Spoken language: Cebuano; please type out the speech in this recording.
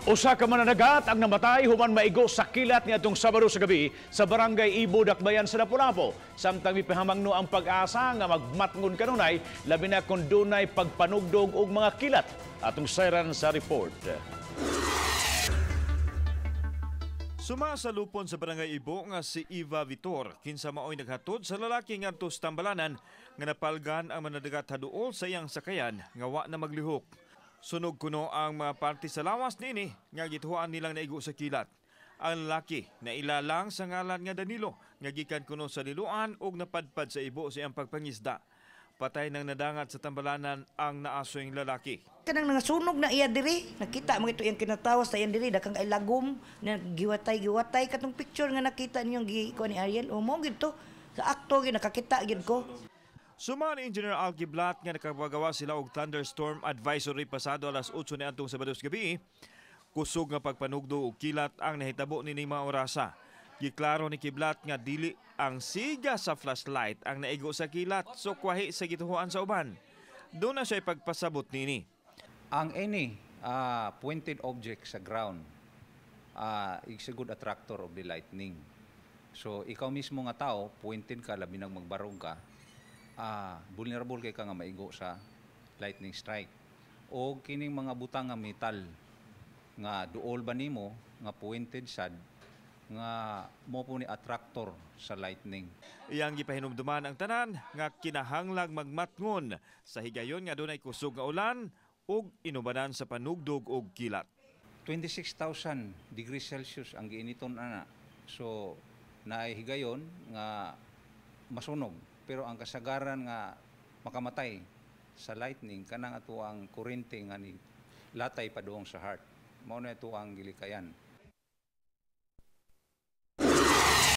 Usa ka mananagat ang namatay human maigo sa kilat niadtong Sabado sa gabi sa Barangay Ibo, Dakbayan sa Lapu-Lapu. Samtang mipahamangno ang PAGASA nga magmatngon kanunay, labi na kung dunay pagpanugdog og mga kilat. Atong sayran sa report. Suma sa lupon sa Barangay Ibo nga si Eva Vitor, kinsa maoy naghatod sa lalaki ngadto sa tambalanan nga napalgan ang manadagat haduol sa iyang sakayan nga wa na maglihok. Sunog kuno ang mga parte sa lawas niini nga gituohan nilang naigo sa kilat. Ang lalaki na ilalang sa ngalan nga Danilo nga gikan kuno sa Liloan ug napadpad sa Ibo sa iyang pagpangisda. Patay nang nadangat sa tambalanan ang naasoyng lalaki. Kanang nangasunog na iya diri, nakita mo ito iyang kinatawas sa iyang diri, dakang ay lagom, na giwatay-giwatay katong picture nga nakita niyo gi ko ni Ariel. O mo gid to sa akto gyud nakakita gyud ko. Suma ni Engineer Al Kiblat nga nakapagawa sila og thunderstorm advisory pasado alas 8 ni antong Sabado sa gabi. Kusog nga pagpanugdo og kilat ang nahitabo nining mga orasa. Giklaro ni Kiblat nga dili ang siga sa flashlight ang naigo sa kilat, so kwahi sa gituhuan sa uban. Doon na siya pagpasabot nini. Ang any pointed object sa ground is a good attractor of the lightning. So ikaw mismo nga tao, pointed ka, labi nang magbarog ka, vulnerable kay ka nga maigo sa lightning strike. O kining mga butang nga metal nga duol ba nimo nga pointed sad nga mo po ni attractor sa lightning. Iyang gipahinumduman ang tanan nga kinahanglang magmatngon sa higayon nga dunay kusog nga ulan ug inubanan sa panugdog og kilat. 26,000 degrees Celsius ang giiniton ana. So naay higayon nga masunog, pero ang kasagaran nga makamatay sa lightning kanang ato ang kuryente nga ni latay padung sa heart. Mao na ito ang gilikayan.